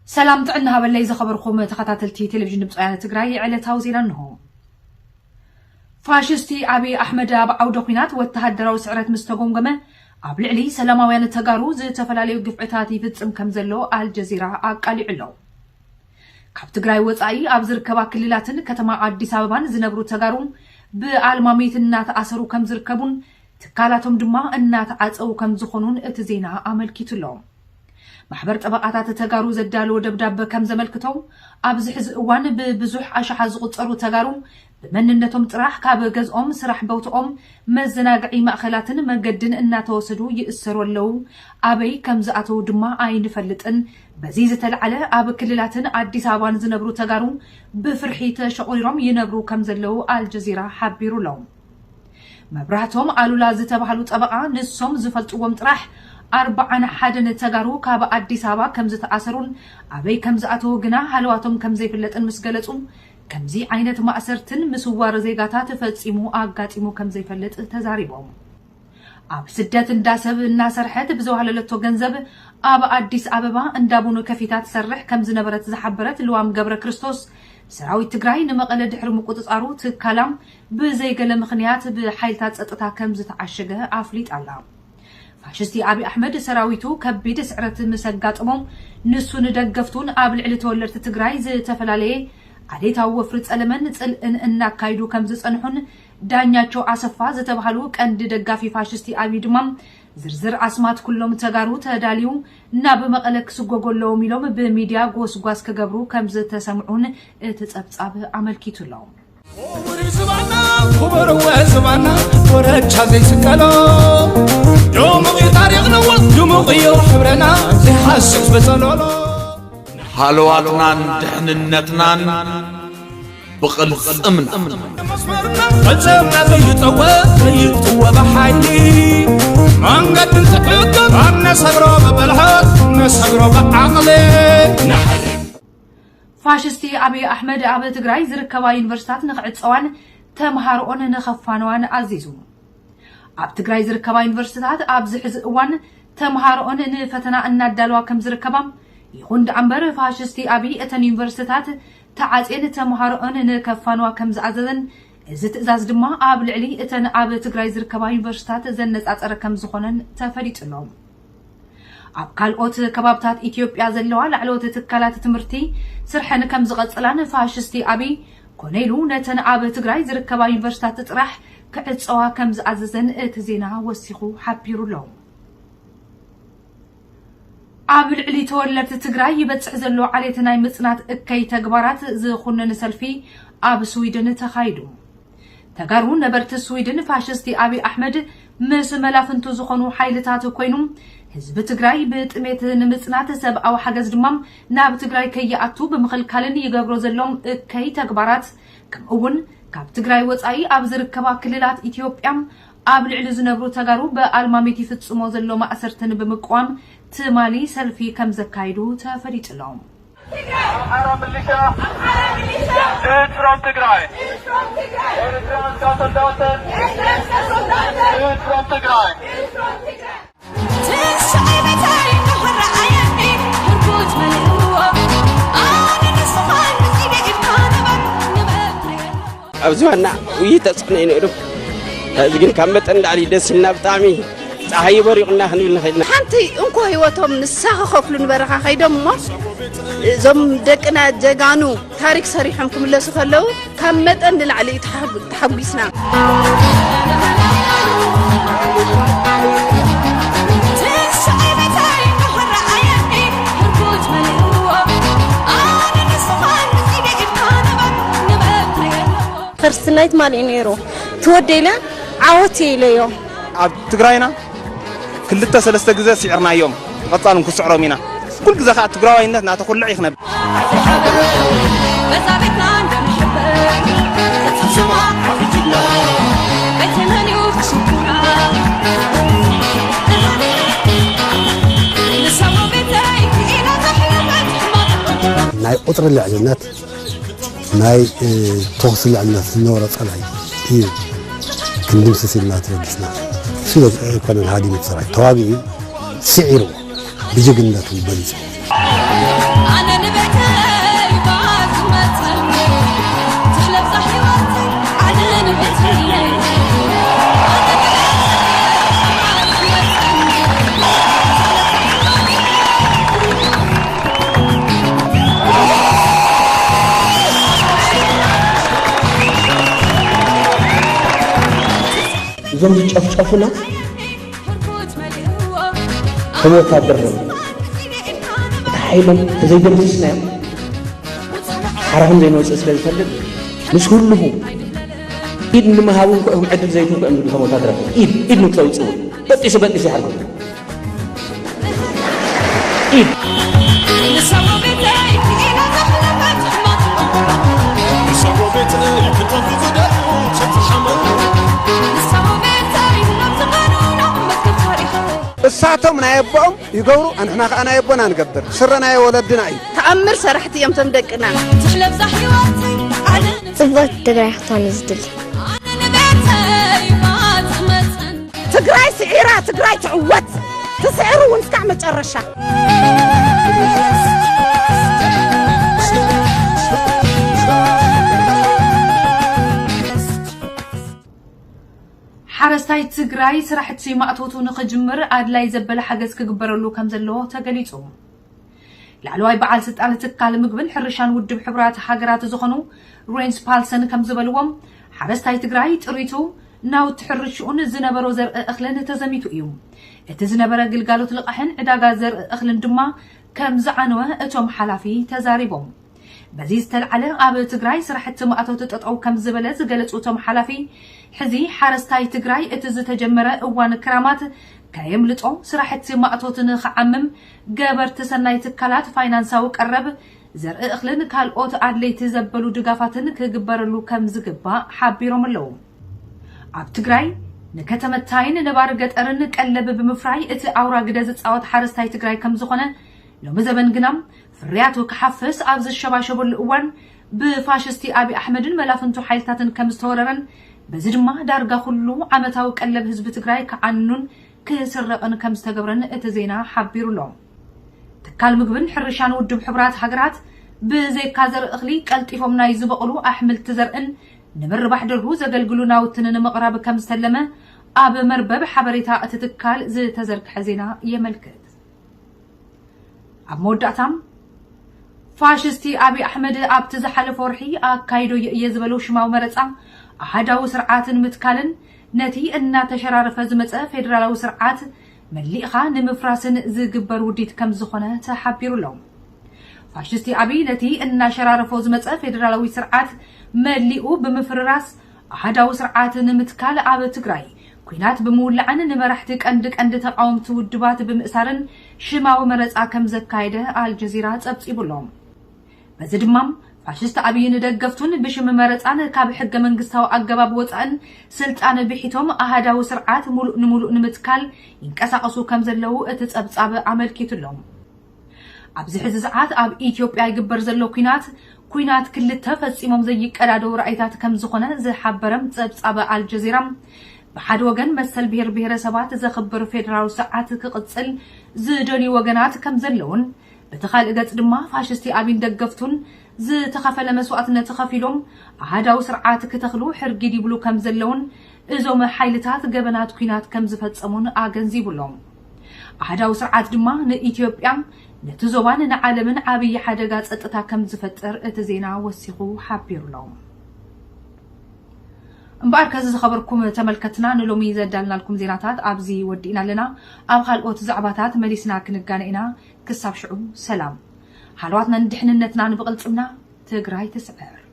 ሰላም ጥዕና ሃበለይ ዝኸበርኩም ተኸታተልቲ ቴሌቪዥን ድምፂ ወያነ ትግራይ፣ ዕለታዊ ዜና እንሆ። ፋሽስቲ ኣብይ ኣሕመድ ኣብ ዓውደ ኲናት ወተሃደራዊ ስዕረት ምስ ተጎምገመ፣ ኣብ ልዕሊ ሰላማውያን ተጋሩ ዝተፈላለዩ ግፍዕታት ይፍጽም ከም ዘሎ ኣልጀዚራ ኣቃሊዑ ኣሎ። ካብ ትግራይ ወጻኢ ኣብ ዝርከባ ክልላትን ከተማ ኣዲስ ኣበባን ዝነብሩ ተጋሩ ብኣልማሚት እናተኣሰሩ ከም ዝርከቡን ትካላቶም ድማ እናተዓጸዉ ከም ዝኾኑን እቲ ዜና ኣመልኪቱ ኣሎ። ማሕበር ጠበቓታት ተጋሩ ዘዳለዎ ደብዳበ ከም ዘመልክቶ፣ ኣብዚ ሕዚ እዋን ብብዙሕ ኣሽሓት ዝቑጸሩ ተጋሩ ብመንነቶም ጥራሕ ካብ ገዝኦም፣ ስራሕ ቦትኦም፣ መዘናግዒ ማእኸላትን መገድን እናተወሰዱ ይእሰሩ ኣለዉ። ኣበይ ከም ዝኣተዉ ድማ ኣይንፈልጥን። በዚ ዝተልዓለ ኣብ ክልላትን ኣዲስ ኣበባን ዝነብሩ ተጋሩ ብፍርሒ ተሸቑሪሮም ይነብሩ ከም ዘለዉ ኣልጀዚራ ሓቢሩ ኣሎ። መብራህቶም ኣሉላ ዝተባህሉ ጠበቓ ንሶም ዝፈልጥዎም ጥራሕ ኣርብዓን ሓደን ተጋሩ ካብ ኣዲስ ኣበባ ከም ዝተኣሰሩን ኣበይ ከም ዝኣተዉ ግና ሃለዋቶም ከም ዘይፍለጥን ምስ ገለጹ፣ ከምዚ ዓይነት ማእሰርትን ምስዋር ዜጋታት ፈጺሙ ኣጋጢሙ ከም ዘይፈልጥ ተዛሪቦም። ኣብ ስደት እንዳ ሰብ እናሰርሐት ብዘዋህለለቶ ገንዘብ ኣብ ኣዲስ ኣበባ እንዳ ቡን ከፊታ ትሰርሕ ከም ዝነበረት ዝሓበረት ልዋም ገብረ ክርስቶስ፣ ሰራዊት ትግራይ ንመቐለ ድሕሪ ምቁጽጻሩ ትካላ ብዘይገለ ምኽንያት ብሓይልታት ጸጥታ ከም ዝተዓሸገ ኣፍሊጣ ኣላ። ፋሽስቲ ኣብይ ኣሕመድ ሰራዊቱ ከቢድ ስዕረት ምስ ኣጋጠሞም፣ ንሱን ደገፍቱን ኣብ ልዕሊ ተወለድቲ ትግራይ ዝተፈላለየ ዓሌታዊ ወፍሪ ጸለመን ጽልእን እናካይዱ ከም ዝጸንሑን ዳኛቸው ኣሰፋ ዝተባህሉ ቀንዲ ደጋፊ ፋሽስቲ ኣብይ ድማ ዝርዝር ኣስማት ኩሎም ተጋሩ ተዳልዩ ናብ መቐለ ክስጎጎ ኣለዎም ኢሎም ብሚድያ ጎስጓስ ክገብሩ ከም ዝተሰምዑን እቲ ጸብጻብ ኣመልኪቱ ኣሎ። ክቡር ዝባና፣ ክቡር ወ ዝባና፣ ኮረቻ ዘይስቀሎ። ድሙቕ እዩ ታሪኽና፣ ድሙቕ እዩ ሕብረና፣ ዘይሓስስ በጸሎሎ። ሃለዋትናን ድሕንነትናን ብቕልጽምና። መስመርና ፈጸምና ዘይጠወ፣ ዘይጥወ ብሓይሊ። መንገድን ትዕግስትን፣ ነሰግሮ ብብልሓት፣ ነሰግሮ ብዓቕሊ። ፋሽስቲ ኣብይ ኣሕመድ ኣብ ትግራይ ዝርከባ ዩኒቨርሲታት ንኽዕጸዋን ተምሃሮኦን ንኸፋንዋን ኣዚዙ። ኣብ ትግራይ ዝርከባ ዩኒቨርሲታት ኣብዚ ሕዚ እዋን ተምሃሮኦን ንፈተና እናዳለዋ ከም ዝርከባ፣ ይኹን ደኣ እምበር ፋሽስቲ ኣብይ እተን ዩኒቨርሲታት ተዓጽየን ተምሃሮኦን ንከፋንዋ ከም ዝኣዘዘን፣ እዚ ትእዛዝ ድማ ኣብ ልዕሊ እተን ኣብ ትግራይ ዝርከባ ዩኒቨርሲታት ዘነጻጸረ ከም ዝኾነን ተፈሊጡ ኣሎ። ኣብ ካልኦት ከባብታት ኢትዮጵያ ዘለዋ ላዕለዎት ትካላት ትምህርቲ ስርሐን ከም ዝቐጽላን ፋሽስቲ ኣብይ ኮነ ኢሉ ነተን ኣብ ትግራይ ዝርከባ ዩኒቨርሲታት ጥራሕ ክዕጸዋ ከም ዝኣዘዘን እቲ ዜና ወሲኹ ሓቢሩ ኣሎ። ኣብ ልዕሊ ተወለድቲ ትግራይ ይበጽሕ ዘሎ ዓሌት ናይ ምጽናት እከይ ተግባራት ዝኹንን ሰልፊ ኣብ ስዊድን ተኻይዱ። ተጋሩ ነበርቲ ስዊድን ፋሽስቲ ኣብይ ኣሕመድ ምስ መላፍንቱ ዝኾኑ ሓይልታት ኮይኑ ህዝቢ ትግራይ ብጥሜት ንምጽናት ሰብኣዊ ሓገዝ ድማ ናብ ትግራይ ከይኣቱ ብምኽልካልን ይገብሮ ዘሎ እከይ ተግባራት ከምኡ እውን ካብ ትግራይ ወጻኢ ኣብ ዝርከባ ክልላት ኢትዮጵያ ኣብ ልዕሊ ዝነብሩ ተጋሩ ብኣልማሚት ይፍጽሞ ዘሎ ማእሰርትን ብምቅዋም ትማሊ ሰልፊ ከም ዘካይዱ ተፈሊጡ ኣሎ። ኣምሓራ ምልሻ፣ ድድ ፍሮም ትግራይ። ኤርትራ እስካ ሶልዳተን፣ ድድ ፍሮም ትግራይ። ኣብዚ ዋና ውይይት ተፅዕኖ እዩ ነይሩ። እዚ ግን ካብ መጠን ላዕሊ ደስ ኢልና ብጣዕሚ ፀሓይ በሪቑና ክንብል ንኽእል ኢና። ሓንቲ እንኮ ህይወቶም ንሳ ክኸፍሉ ንበረኻ ከይዶም እሞ እዞም ደቅና ጀጋኑ ታሪክ ሰሪሖም ክምለሱ ከለዉ ካብ መጠን ንላዕሊ እዩ ተሓጉ- ተሓጒስና። ክርስትናይ ትማሊ እዩ ነይሩ ትወደይለ ዓወት እየ ኢለዮ። ኣብ ትግራይና ክልተ ሰለስተ ግዘ ስዒርናዮም ብቐፃል ንክስዕሮም ኢና። ኩሉ ግዘ ከዓ ትግራዋይነት ናተኩልዕ እዩ ክነብር። ናይ ቁፅሪ ልዕልነት ናይ ተኹሲ ልዕልነት ዝነበሮ ፀላኢ እዩ ክንድምስስ ኢልና ተበጊስና። እሱ ኣይኮነን ሃዲሙ እቲ ሰራዊት ተዋጊኡ ስዒርዎ ብጅግንነቱ በሊፁ። እቶም ዝጨፍጨፉና ከም ወታደር ነው። እቲ ሓይሎም ተዘይደምስስናዮም ሓራ ከም ዘይንወፅእ ስለ ዝፈልጥ ምስ ህልኹ ኢድ ንምሃብ እንኳ እዮም ዕድል ዘይትንኩ እዮም ዝብሉ። እቶም ወታደራት ኢድ ኢድ ንክተውፅኡ በጢሱ በጢሱ ይሓርጉ። ኢድ እሳቶም ናይ ኣቦኦም ይገብሩ፣ ኣንሕና ከኣ ናይ ኣቦና ንገብር። ስረ ናይ ወለድና እዩ። ተኣምር ሰራሕቲ እዮም ቶም ደቅና። ጽብቕቲ ትግራይ ክትኮን እዩ ዝድሊ። ትግራይ ስዒራ፣ ትግራይ ትዕወት። ትስዕሩ እውን እስካዕ መጨረሻ። ሓረስታይ ትግራይ ስራሕቲ ማእቶቱ ንኽጅምር ኣድላይ ዘበለ ሓገዝ ክግበረሉ ከም ዘለዎ ተገሊፁ። ላዕለዋይ በዓል ስልጣን ትካል ምግብን ሕርሻን ውድብ ሕቡራት ሃገራት ዝኾኑ ሬንስ ፓልሰን ከም ዝበልዎም ሓረስታይ ትግራይ ጥሪቱ ናውቲ ሕርሽኡን ዝነበሮ ዘርኢ እኽልን ተዘሚቱ እዩ። እቲ ዝነበረ ግልጋሎት ልቓሕን ዕዳጋ ዘርኢ እኽልን ድማ ከም ዝዓነወ እቶም ሓላፊ ተዛሪቦም። በዚ ዝተልዓለ ኣብ ትግራይ ስራሕቲ ማእቶት ጠጠው ከም ዝበለ ዝገለፁ እቶም ሓላፊ ሕዚ ሓረስታይ ትግራይ እቲ ዝተጀመረ እዋን ክራማት ከየምልጦ ስራሕቲ ማእቶት ንክዓምም ገበርቲ ሰናይ ትካላት ፋይናንሳዊ ቀረብ ዘርኢ እኽልን ካልኦት ኣድለይቲ ዘበሉ ድጋፋትን ክግበረሉ ከም ዝግባእ ሓቢሮም ኣለዉ። ኣብ ትግራይ ንከተመታይን ነባሪ ገጠርን ቀለብ ብምፍራይ እቲ ኣውራ ግደ ዝፃወት ሓረስታይ ትግራይ ከም ዝኾነ ሎሚ ዘበን ግና ፍርያቱ ክሓፍስ ኣብ ዝሸባሸበሉ እዋን ብፋሽስቲ ኣብይ ኣሕመድን መላፍንቱ ሓይልታትን ከም ዝተወረረን በዚ ድማ ዳርጋ ኩሉ ዓመታዊ ቀለብ ህዝቢ ትግራይ ክዓኑን ክስረቕን ከም ዝተገብረን እቲ ዜና ሓቢሩ ኣሎ። ትካል ምግብን ሕርሻን ውድብ ሕቡራት ሃገራት ብዘይካ ዘርኢ እኽሊ ቀልጢፎም ናይ ዝበቕሉ ኣሕምልቲ ዘርእን ንምርባሕ ደርሁ ዘገልግሉ ናውትን ንምቕራብ ከም ዝተለመ ኣብ መርበብ ሓበሬታ እቲ ትካል ዝተዘርግሐ ዜና የመልክት። ኣብ መወዳእታ ፋሽስቲ ኣብይ ኣሕመድ ኣብቲ ዝሓለፈ ወርሒ ኣካይዶዮ እየ ዝበሎ ሽማዊ መረፃ ኣሃዳዊ ስርዓት ንምትካልን ነቲ እናተሸራረፈ ዝመፀ ፌደራላዊ ስርዓት መሊእኻ ንምፍራስን ዝግበር ውዲት ከም ዝኾነ ተሓቢሩ ኣሎ። ፋሽስቲ ኣብይ ነቲ እናሸራረፎ ዝመፀ ፌደራላዊ ስርዓት መሊኡ ብምፍርራስ ኣሃዳዊ ስርዓት ንምትካል ኣብ ትግራይ ኲናት ብምውላዕን ንመራሕቲ ቀንዲ ቀንዲ ተቓወምቲ ውድባት ብምእሳርን ሽማዊ መረፃ ከም ዘካየደ ኣልጀዚራ ፀብፂቡ ኣሎ። በዚ ድማ ፋሽስት ኣብይን ደገፍቱን ብሽም መረፃን ካብ ሕገ መንግስታዊ ኣገባብ ወፃእን ስልጣን ብሒቶም ኣሃዳዊ ስርዓት ሙሉእ ንሙሉእ ንምትካል ይንቀሳቐሱ ከም ዘለዉ እቲ ፀብፃብ ኣመልኪቱ ኣሎ። ኣብዚ ሕዚ ሰዓት ኣብ ኢትዮጵያ ይግበር ዘሎ ኲናት ኲናት ክልተ ፈፂሞም ዘይቀዳደው ራእይታት ከም ዝኾነ ዝሓበረ ፀብፃብ ኣልጀዚራ ብሓደ ወገን መሰል ብሄር ብሄረሰባት ዘኽብር ፌደራላዊ ስርዓት ክቕፅል ዝደልዩ ወገናት ከም ዘለውን በቲ ካልእ ገፅ ድማ ፋሽስቲ ኣብይን ደገፍቱን ዝተኸፈለ መስዋእትነት ከፊሎም ኣሃዳዊ ስርዓት ክተኽሉ ሕርጊድ ይብሉ ከም ዘለውን እዞም ሓይልታት ገበናት ኲናት ከም ዝፈፀሙን ኣገንዚቡ ኣሎ። ኣሃዳዊ ስርዓት ድማ ንኢትዮጵያ ነቲ ዞባን ንዓለምን ዓብዪ ሓደጋ ፀጥታ ከም ዝፈጥር እቲ ዜና ወሲኹ ሓቢሩ ኣሎ። እምበኣር ከዚ ዝኸበርኩም ተመልከትና ንሎሚ ዘዳልናልኩም ዜናታት ኣብዚ ወዲእና ኣለና። ኣብ ካልኦት ዛዕባታት መሊስና ክንጋነ ኢና። ክሳብ ሽዑ ሰላም። ሃለዋትናን ድሕንነትናን ብቕልፅምና ትግራይ ትስዕር።